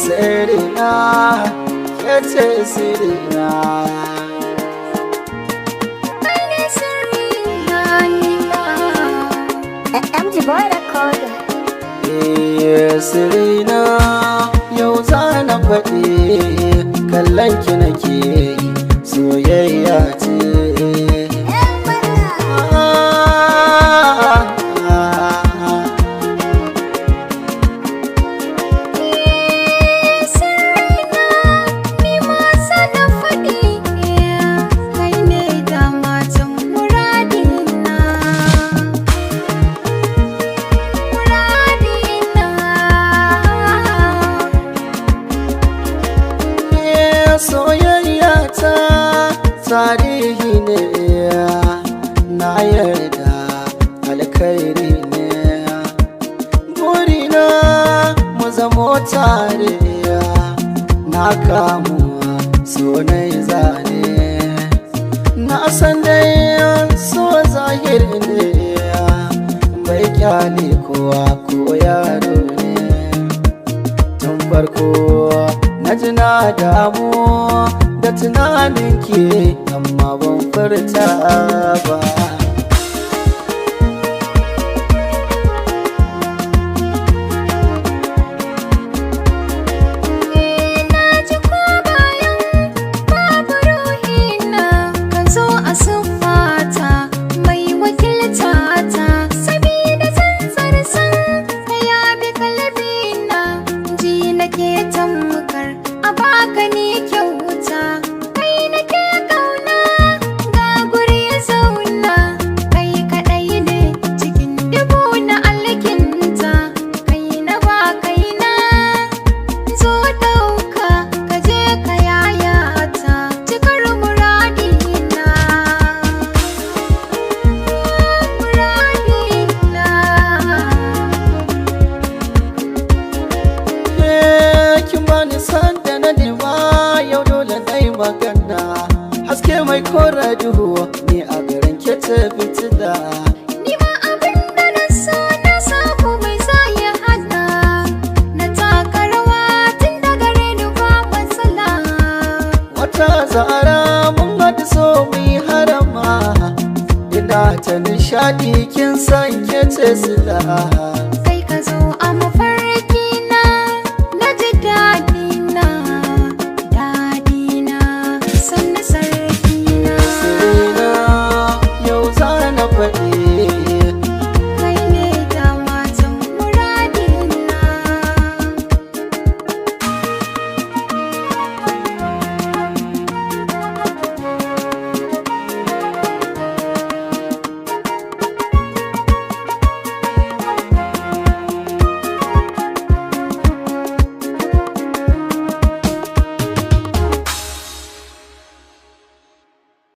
Sirina, ke ce sirina. Kai ne sirrina ni ma. MG Boy Recorder. Eh, sirina, yau za na faɗi, kallon ki nake yi, soyayya ce. Ah, ah, Sirrina, ni ma sana faɗi, kai ne damacin muradina. Muradina. Eh, soyayya ta tarihi ne, na yarda alkhairi ne. Burina mu zamo tare, na kamu so na zane. Na san dai so zahiri ne, bai kyale kowa ko yaro ne. Tun farko na ji na damu da tunanin ke, amma ban furta ba. Na ji ko bayan babu ruhina, ka zo a siffata mai wakilta ta, sabida tsantsar san ka ya bi kalbina, ji nake tamkar a baka ni kyauta. Kai nake kauna, ga guri zauna, kai kaɗai ne cikin dubu na alkinta, kai na ba kaina. Zo ɗauka ka je ka yayata cikar muradina, muradina. Eh, kin bani sanda na nema, yau dole na yi magana. Haske mai kora duhu ni a garin ke ta fitila. Ni ma abin da na so na samu, mai sa ya hana na taka rawa tun da gare ni ba matsala. Wata zara mun haɗu, so mu yi harama. Ina ta nishaɗi, kin san ke ce sila.